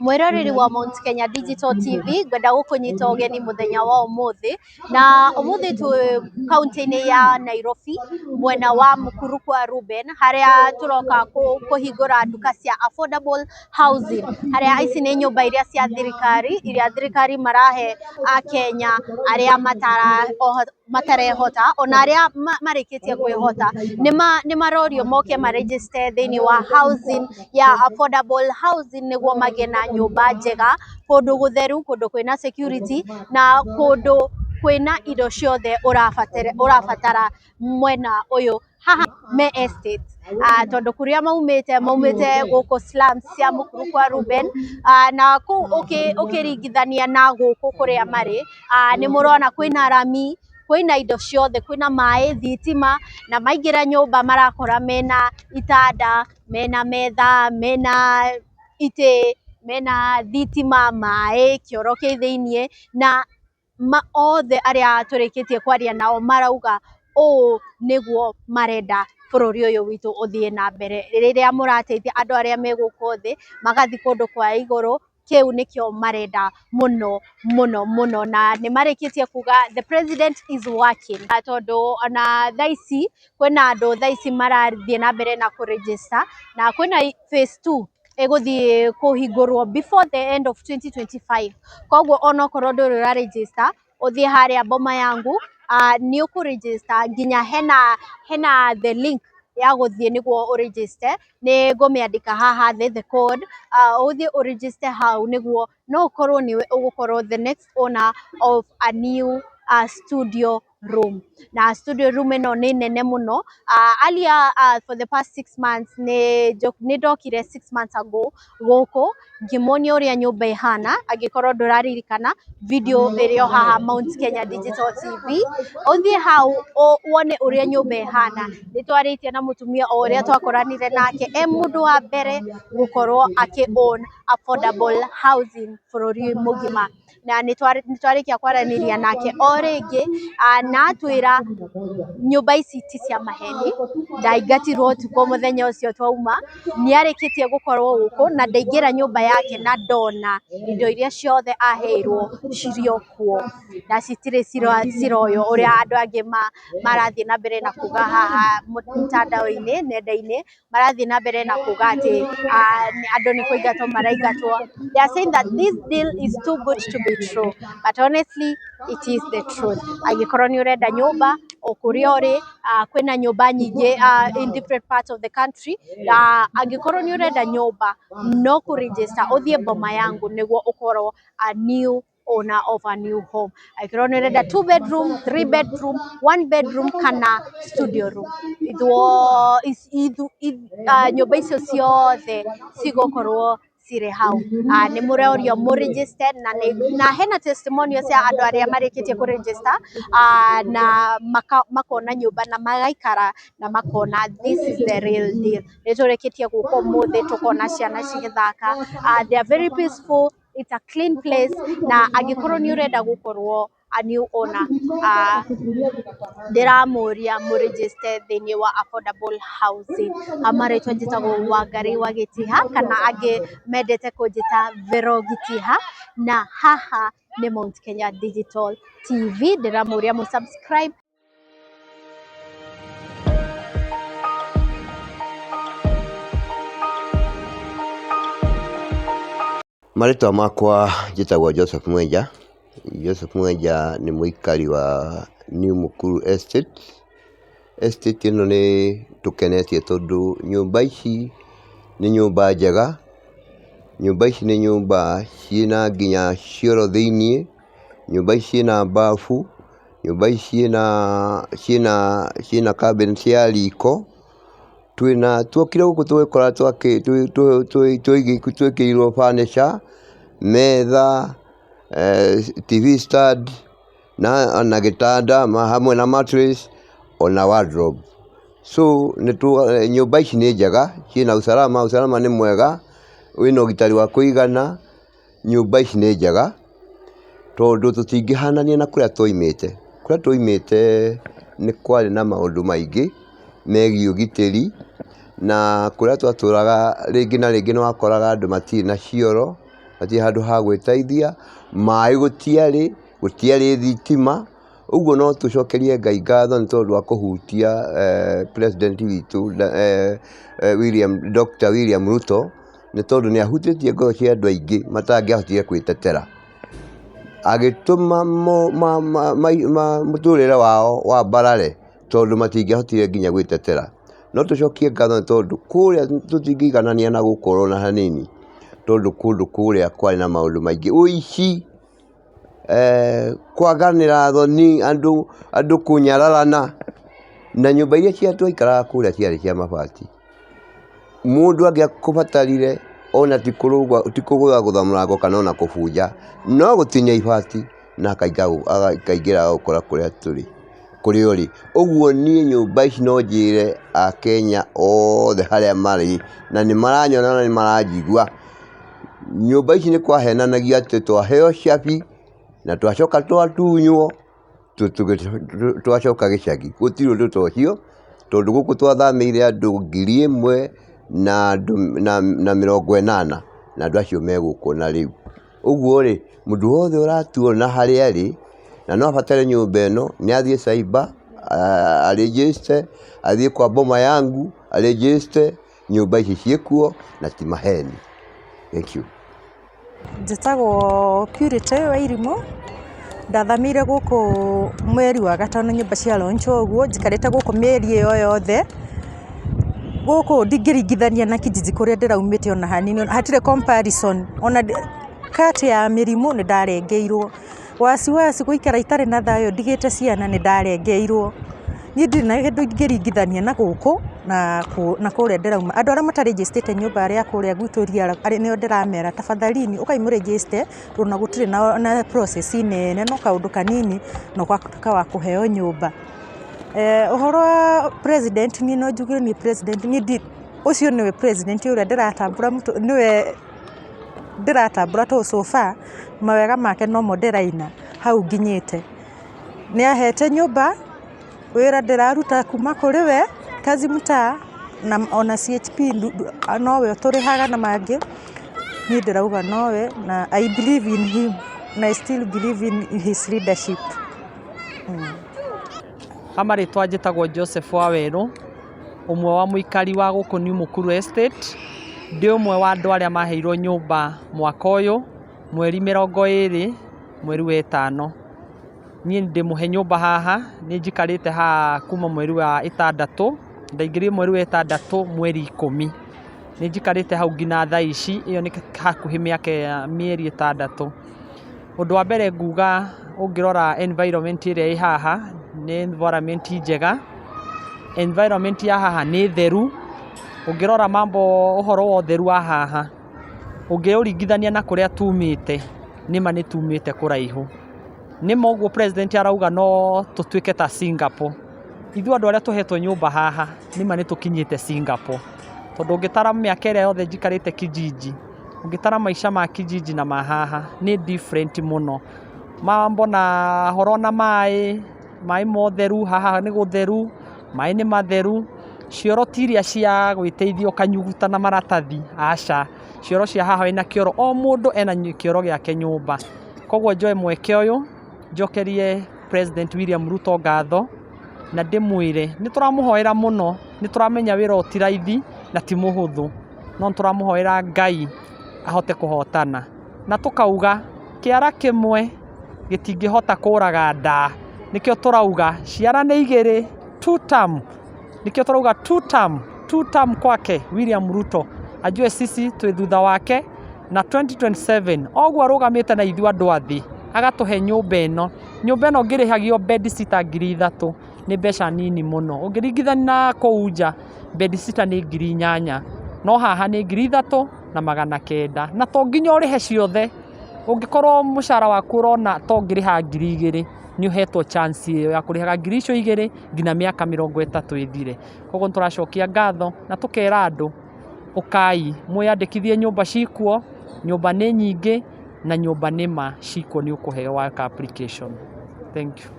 Mwĩroreri wa Mount Kenya Digital TV, ngwenda gũkũnyita ũgeni mũthenya wa ũmũthĩ, na ũmũthĩ twĩ kaũntĩ-inĩ ya Nairobi, mwena wa Mukuru kwa Ruben, harĩa tũroka kũhingũra nduka cia affordable housing, harĩa ici nĩ nyũmba iria cia thirikari, iria thirikari marahe akenya arĩa matarehota, ona arĩa marĩkĩtie kwĩhota, nĩ marorio moke ma register thĩinĩ wa housing ya affordable housing nĩguo magĩe na nyũmba njega, kũndũ gũtheru, kũndũ kwĩna security na kũndũ kwĩna indo ciothe ũrabatara mwena ũyũ. Haha me estate, tondũ kũrĩa maumĩte maumĩte gũkũ slums cia Mukuru kwa Ruben, na kũu ũkĩringithania na gũkũ kũrĩa marĩ, nĩ mũrona kwĩna rami, kwĩna indo ciothe, kwĩna maĩ, thitima, na maingĩra nyũmba marakora mena itanda, mena metha, mena itĩ, mena thitima, maĩ, kĩoro kĩ thĩiniĩ, na othe arĩa tũrĩkĩtie kwaria nao marauga ũũ nĩguo marenda bũrũri ũyũ witũ ũthiĩ na mbere. Rĩrĩa mũrateithia andũ arĩa me gũkũ thĩ magathiĩ kũndũ kwa igũrũ, kĩu nĩkĩo marenda mũno mũno mũno, na nĩ marĩkĩtie kuga the president is working, tondũ ona thaa ici kwĩna andũ thaa ici marathiĩ na mbere na kũ register, na kwĩna phase 2 ĩgũthiĩ kũhingũrwo before the end of 2025. Koguo onokorwo ndũrĩ ũra register, ũthiĩ harĩa Boma Yangu, nĩ ũkũ register nginya hena the link ya gũthiĩ nĩguo ũ register, nĩ ngũmĩandĩka haha thĩ the code, ũthiĩ ũ register hau nĩguo no ũkorwo nĩwe ũgũkorwo the next owner of a new studio room. Na studio room ĩno nĩ nene mũno. Earlier, for the past 6 months, nĩ ndokire 6 months ago gũkũ ngĩmonia ũrĩa nyũmba ĩhana. Angĩkorwo ndũraririkana, video ĩrĩ o haha Mount Kenya Digital TV, ũthiĩ hau wone ũrĩa nyũmba ĩhana. Nĩ twarĩtie na mũtumia o ũrĩa twakoranire nake e mũndũ wa mbere gũkorwo akĩ own affordable housing bũrũri mũgima, na nĩ twarĩkia kwaranĩria nake o rĩngĩ, na atwĩra nyũmba ici ti cia maheni, ndaingatirwo ũtukũ mũthenya ũcio twauma, nĩ arĩkĩtie gũkorwo gũkũ na ndaingĩra nyũmba yake na ndona indo iria ciothe aheirwo cirĩ o kuo na citirĩ ciroywo ũrĩa andũ angĩ marathiĩ na mbere na kuga haha mtandao-inĩ, nenda-inĩ, marathiĩ na mbere na kuga atĩ andũ nĩ kũingatwo maraingatwo. They are saying that this deal is too good to be true, but honestly it is the truth. Angĩkorwo nĩ ũrenda nyũmba o kũrĩa ũrĩ, kwĩna nyũmba nyingĩ in different parts of the country, na angĩkorwo nĩ ũrenda nyũmba no kũ register ũthiĩ Boma Yangu nĩguo ũkorwo a new owner of a new home. Angĩkorwo nĩ ũrenda two bedroom, three bedroom, one bedroom kana studio room, ithuo nyũmba icio ciothe cigũkorwo cirĩ hau. Nĩ mũrorio mũ register, na hena testimonials cia andũ arĩa marĩkĩtie kũ register na makona nyũmba na magaikara na makona this is the real deal. Nĩ tũrĩkĩtie gũka ũmũthĩ tũkona ciana cigĩthaka. They are very peaceful, it's a clean place, na angĩkorwo nĩ ũrenda gũkorwo a new owner, ndĩramũria mũ register thĩinĩ wa affordable housing. Marĩtwa njĩtagwo Wangari wa Gĩtiha, kana angĩ mendete kũnjĩta Vero Gĩtiha, na haha nĩ Mount Kenya Digital TV. Ndĩramũria mũ subscribe. Marĩtwa makwa njĩtagwo Joseph Mwenja. Joseph Mwenja nĩ mũikari wa New Mukuru Estate. Estate ĩno nĩ tũkenetie tondũ nyũmba ici nĩ nyũmba njega, nyũmba ici nĩ nyũmba ciĩna nginya cioro thĩiniĩ, nyũmba ici ciĩna bafu, nyũmba ici ciĩna cabinet ya riko. Twĩna tuokire gũkũ tũgĩkora twĩkĩrĩirwo furniture, metha, TV stand na gĩtanda hamwe na mattress ona wardrobe. So nyũmba ici nĩ njega, ciĩna usalama, usalama nĩ mwega, wĩna ũgitĩri wa kũigana, nyũmba ici nĩ njega tondũ tũtingĩhanania na kũrĩa twaumĩte. Kũrĩa twaumĩte nĩ kwarĩ na maũndũ maingĩ megiĩ ũgitĩri, na kũrĩa twatũraga rĩngĩ na rĩngĩ nĩ wakoraga andũ matirĩ na cioro. Matirĩ handũ ha gwĩteithia, maĩ gũtiarĩ, gũtiarĩ thitima. Ũguo no tũcokerie Ngai ngatho nĩ tondũ wa kũhutia president witũ William, Dr. William Ruto, nĩ tondũ nĩ ahutĩtie ngoro cia andũ aingĩ matangĩahotire gwĩtetera. Agĩtũma mũtũrĩre wao wambarare tondũ matingĩahotire nginya gwĩtetera. No tũcokie ngatho nĩ tondũ kũrĩa tũtingĩiganania na gũkũ ona hanini, tondũ kũndũ kũrĩa kwarĩ na maũndũ maingĩ, ũici, kwaganĩra thoni, andũ kũnyararana, na nyũmba iria twaikaraga kũrĩa ciarĩ cia mabati. Mũndũ angĩakũbatarire ona ti kũgũthagũtha mũrango kana ona kũbunja, no gũtinia ibati na akaingĩra agagũkora kũrĩa tũrĩ, kũrĩa ũrĩ. Ũguo niĩ nyũmba ici no njĩre akenya othe harĩa marĩ, na nĩ maranyona na nĩ maranjigua, nyũmba ici nĩ kwahenanagio atĩ twaheo cabi na twacoka twatunywo. Twacoka gĩcagi, gũtirĩ ũndũ ta ũcio, tondũ gũkũ twathamĩire andũ 1,080, na andũ acio me gũkũ na rĩu. Ũguo rĩ, mũndũ wothe ũratuona harĩa arĩ, na no abatare nyũmba ĩno, nĩ athiĩ cyber, a register, athiĩ kwa Boma Yangu, a register, nyũmba ici ciĩkuo na ti maheni. Thank you. Njĩtagwo Purity Wairimũ, ndathamĩire gũkũ mweri wa gatano nyũmba cia launch wo ũguo, njikarĩte gũkũ mĩeri ĩyo yothe, gũkũ ndingĩringithania na kijiji kũrĩa ndĩraumĩte ona hanini, hatirĩ comparison, ona kati ya mĩrimũ nĩ ndarengeirwo, wasiwasi gũikara itarĩ na thayũ ndigĩte ciana nĩ ndarengeirwo. Niĩ ndirĩ na kĩndũ ingĩringithania na gũkũ na kũrĩa ndĩrauma. Andũ arĩa matarĩnjĩcitĩte nyũmba arĩa a kũrĩa gwitũ Riara nĩo ndĩramera tafadhalini ũkai mũrĩnjĩcite tondũ ona gũtirĩ na process nene no kaũndũ kanini na ũgatuĩka wa kũheo nyũmba. Ũhoro wa president niĩ no njuge niĩ president niĩ ũcio nĩwe president ũrĩa ndĩratambũra nĩwe ndĩratambũra tondũ so far mawega make nomo ndĩraina hau nginyĩte. Nĩ ahete nyũmba, wĩra ndĩraruta kuma kũrĩ we, kazi mtaa, na ona CHP nowe ũtũrĩhaga na mangĩ, niĩ ndĩrauga nowe na I believe in him na I still believe in his leadership. Ha marĩtwa njĩtagwo Joseph Wawerũ, ũmwe wa mũikari wa gũkũ New Mukuru Estate, ndĩ ũmwe wa andũ arĩa maheirwo nyũmba mwaka ũyũ, mweri 20 mweri wa ĩtano. Niĩ ndĩmũhe nyũmba haha, nĩ njikarĩte haha kuma mweri wa ĩtandatũ, ndaingĩrire mweri wa ĩtandatũ mweri 10. Nĩ njikarĩte hau nginya thaa ici, ĩyo nĩ hakuhĩ mĩaka mĩeri ĩtandatũ. Ũndũ wa mbere nguga ũngĩrora environment ĩrĩa ĩ haha, nĩ environment njega, environment ya haha nĩ theru, ũngĩrora mambo ũhoro wa ũtheru wa haha, ũngĩũringithania na kũrĩa tumĩte, nĩma nĩ tumĩte kũraihu. Nĩma ũguo president arauga no tũtuĩke ta Singapore. Ithuĩ andũ arĩa tũhetwo nyũmba haha, nĩma nĩ tũkinyĩte Singapore. Tondũ ũngĩtara mĩaka ĩrĩa yothe njikarĩte kijiji, ũngĩtara maica ma kijiji na ma haha, nĩ different mũno. Mambo na horo na maĩ, maĩ ma ũtheru, haha nĩ gũtheru, maĩ nĩ matheru, cioro ti iria cia gwĩteithia ũkanyuguta na maratathi, aca. Cioro cia haha wĩna kĩoro, o mũndũ ena kĩoro gĩake nyũmba. Koguo njoe mweke ũyũ, njokerie President William Ruto ngatho, na ndĩmwĩre, nĩ tũramũhoera mũno, nĩ tũramenya wĩra ũyũ ti raithi na ti mũhũthũ, no nĩ tũramũhoera Ngai ahote kũhotana. Na tũkauga kĩara kĩmwe gĩtingĩhota kũraga ndaa, nĩkĩo tũrauga ciara nĩ igĩrĩ, two term, nĩkĩo tũrauga two term, two term kwake William Ruto, ajue sisi twĩ thutha wake, na 2027 oguo arũgamĩte na ithuĩ andũ a thĩ agatũhe nyũmba ĩno, nyũmba ĩno ngĩrĩhagio bedsitter 3,000 nĩ mbeca nini mũno, ũngĩringithania na kũu nja bedsitter nĩ 8,000, no haha nĩ 3,900, na to nginya ũrĩhe ciothe, ũngĩkorwo mũcara waku ũrona to ũngĩrĩha 2,000, nĩ ũhetwo chance ĩyo ya kũrĩhaga ngiri icio igĩrĩ nginya mĩaka 30 ĩthire. Koguo nĩ tũracokia ngatho na tũkera andũ ũkai mwĩyandĩkithie nyũmba cikuo, nyũmba nĩ nyingĩ na nyũmba nĩ ma cikuo nĩ ũkũheo waka application. Thank you.